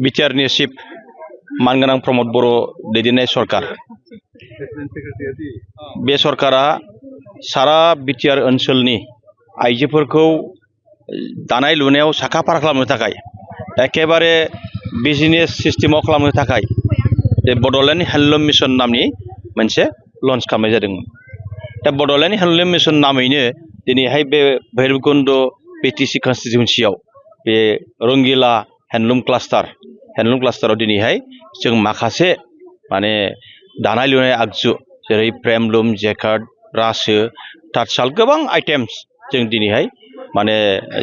बिटिआरनि चिफ मानगोनां प्रमद बर' दैदेननाय सरकार बे सरकारा सारा बिटिआर ओनसोलनि आइजोफोरखौ दानाय लुनायाव साखा फारा खालामनो थाखाय एकेबारे बिजनेस सिस्टेमाव खालामनो थाखाय बे बड'लेण्ड हेन्डलुम मिशन नामनि मोनसे लन्च खालामनाय जादोंमोन। दा बड'लेण्ड हेन्डलुम मिशन नामैनो दिनैहाय बे भैरबकुन्द बिटिसि कन्स्टिटिउन्सियाव बे रंगिला हेन्डलुम क्लास्टाराव दिनैहाय जों माखासे माने दानाय लुनाय आगजु जेरै फ्रेमलुम जेकार्ड रासो तातसाल गोबां आइटेम्स जों दिनैहाय माने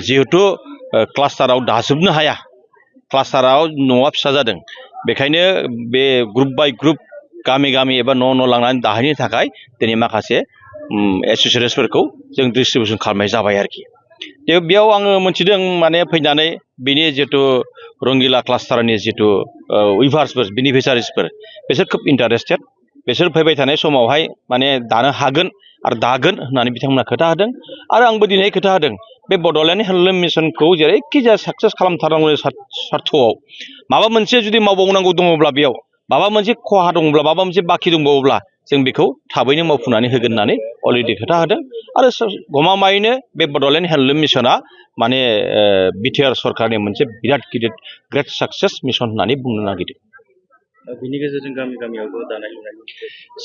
जिहेथु क्लास्टाराव दाजोबनो हाया, क्लास्टाराव न'आ फिसा जादों, बेखायनो बे ग्रुप बाय ग्रुप गामि गामि एबा न' लांनानै दाहैनो थाखाय दिनै माखासे एसेसरिसफोरखौ जों डिस्ट्रिबिउसन खालामनाय जाबाय आरोखि। बेयाव आङो मोनथिदों माने फैनानै बिनि जिथु रंगिला क्लास्टारनि जिथु उइभार्सफोर बेनिफिसारिसफोर बिसोर खोब इन्टारेस्टेड, बिसोर फैबाय थानाय समावहाय माने दानो हागोन आरो दागोन होननानै बिथांमोना खोथा होदों आरो आंबो दिनै खोथा होदों। बे बड'लेण्ड हेन्डलुम मिशनखौ जेरैखि जाया साक्सेस खालामथारनांगौ सार्थ'आव माबा मोनसे जुदि मावबावनांगौ दङब्ला बेयाव माबा मोनसे खहा दङब्ला माबा मोनसे बाखि दंबावोब्ला जों बेखौ थाबैनो मावफुंनानै होगोन होननानै अलरेडि खोथा होदों आरो गमामायैनो बे बड'लेण्ड हेन्डलुम मिशना माने बिटिआर सरकारनि मोनसे बिराद गिदिर ग्रेट साक्सेस मिशन होननानै बुंनो नागिरदों। बिनि गेजेरजों गामि गामियावबो दानाय लुनाय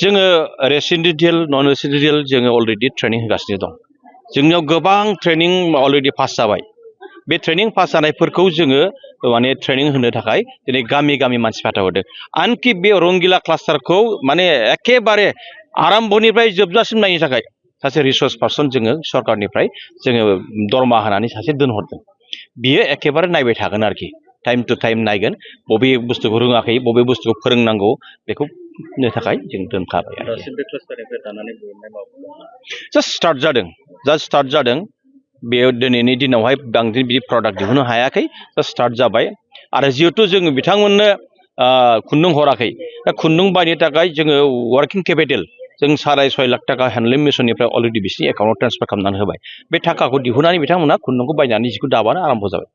जोङो रेसिडेन्सियेल नन रेसिडेन्सियेल जोङो अलरेडि ट्रेनिं होगासिनो दं। जोंनियाव गोबां ट्रेनिं अलरेडि पास जाबाय। बे ट्रेनिं पास जानायफोरखौ जोङो माने ट्रेनिं होनो थाखाय दिनै गामि गामि मानसि फाथायहरदों। आनकि बे रंगिला क्लास्टारखौ माने एखेबारे आराम्भनिफ्राय जोबजासिम नायनो थाखाय सासे रिसर्स पार्सन जोङो सरकारनिफ्राय जोङो दरमा होनानै सासे दोनहरदों। बियो एखेबारे नायबाय थागोन आरोखि, टाइम टु टाइम नायगोन, बबे बुस्थुखौ रोङाखै बबे बुस्थुखौ फोरोंनांगौ बेखौ नो थाखाय जों दोनखाबाय। जास्ट स्टार्ट जादों। बेयो दिनैनि दिनावहाय बांद्राय बिदि प्रडाक्ट दिहुननो हायाखै, जास्ट स्टार्ट जाबाय। आरो जिहेथु जोङो बिथांमोननो खुन्दुं हराखै, दा खुन्दुं बायनो थाखाय जोङो वार्किं केपिटेल जों 6.5 लाख थाखा हेन्डलुम मिशननिफ्राय अलरेडि बिसिनि एकाउन्टआव ट्रेन्सफार खालामनानै होबाय। बे थाखाखौ दिहुननानै बिथांमोना खुन्दुंखौ बायनानै जिखौ दाबानो आराम्भ जाबाय।